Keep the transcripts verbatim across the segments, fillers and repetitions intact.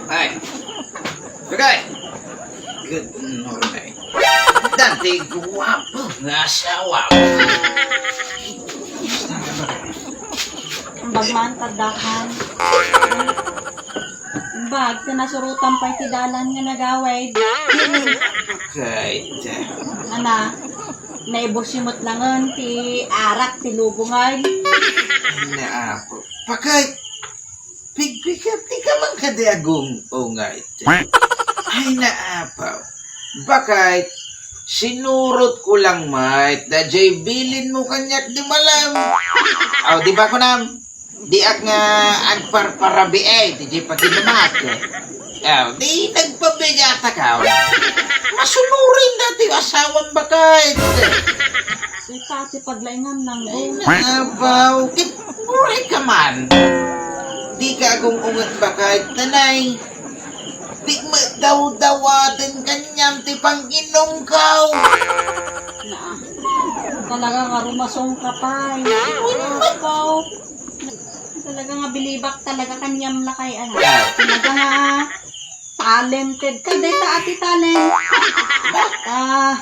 Ay. Bagay. Good morning. Dati guwapo nga asawa. Bagman, taddakan. Bag, ti nasurotan pay ti dalan nga nagawid. Kay, Ana, naibus met langen ti arak ti lubongan. Naapo. Pakay, pigpigat ti ka man kadi agung-ungay. Ay, naapo. Bakay, sinurot ko lang, mait, da jay bilin mo kaniak di malam. Aw, di ba kunam? Diak nga agparparabii, eh, ti di pakinumak. Aw, di nagpabigat ka. Masunurin dati asawam bakay. Sika ti paglaingan nang Ay, go. Naabaw, kit, uray ka man. Di ka agung-unget bakay, tanay. Di mo dawdawaten kaniam ti panginumkaw. Naa. Talaga nga rumasong ka pay. Apo. Talaga nga bilibak talaga kaniam lakay, ano. Talaga nga talented ka. Deta ati talent. Ah,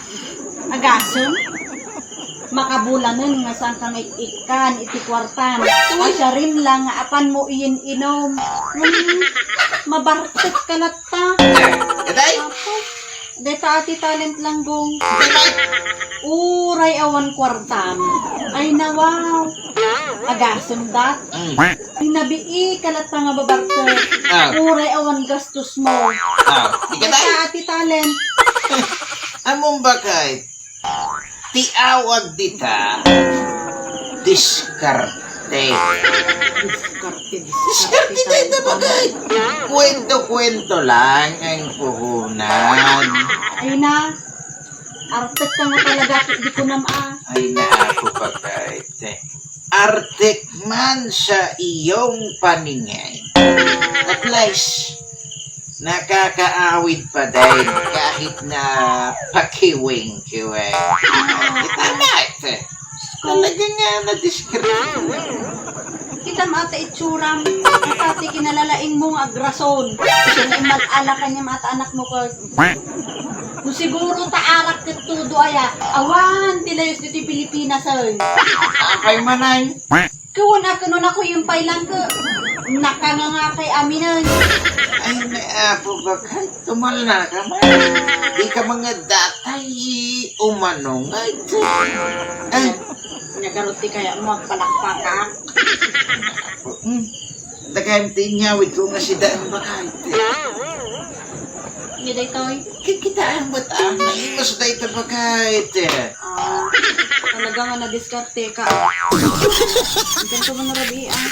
agasem. Makabulanen nga saan ka nga ik-ikkan iti kuartam. Asiarin lang nga apan mo iyin-inom. Hmm, mabartek ka latta. Katay? Apo. Deta ati talent lang, Gong. Uray awan kuartam. Ay, nawaw. Agasem dat. Mm. Ay, nabii ka latta nga babartek. Ah. Uray awan gastos mo. Ah, di ka Deta tayo. Ati talent. Among bakay. Ti awag dita, diskarte. Diskarte, diskarte. Diskarte tayo na bagay. Kwento-kwento lang ang puhunan. Ay na, artek ka nga talaga, di ko nam, ah. Ay na ako, pagkait. Artek man sa iyong paningin. At least, nakakaawid pa din kahit na pakiwing-kiwing. Tama ito. Talaga nga na-discourage. Kita mo ata itsuram. Ata ti kinalalaing mo nga agrason. Kasi nga imal-ala kanya mata anak mo ko. No siguro ta arak ket todo aya. Awan ti layus ditoy Pilipinas, ay. Apay manay? Kawan a kuno na kuyumpay lang ka. Nakanganga kay aminen. Ay, may apo ba ka? Tumal na ka man. Di ka mga datay umano nga ito. Ay. Nagarot ti kaya mo agpalakpakak. Hmm. Dagayam ti inyawid ko nga sida ang bakay. Nya daytoy? Kikitaan mo ta, naimas dayta bakay. Ah, talaga nga nadiskarte ka. Ang ganito mo na rabi, ah.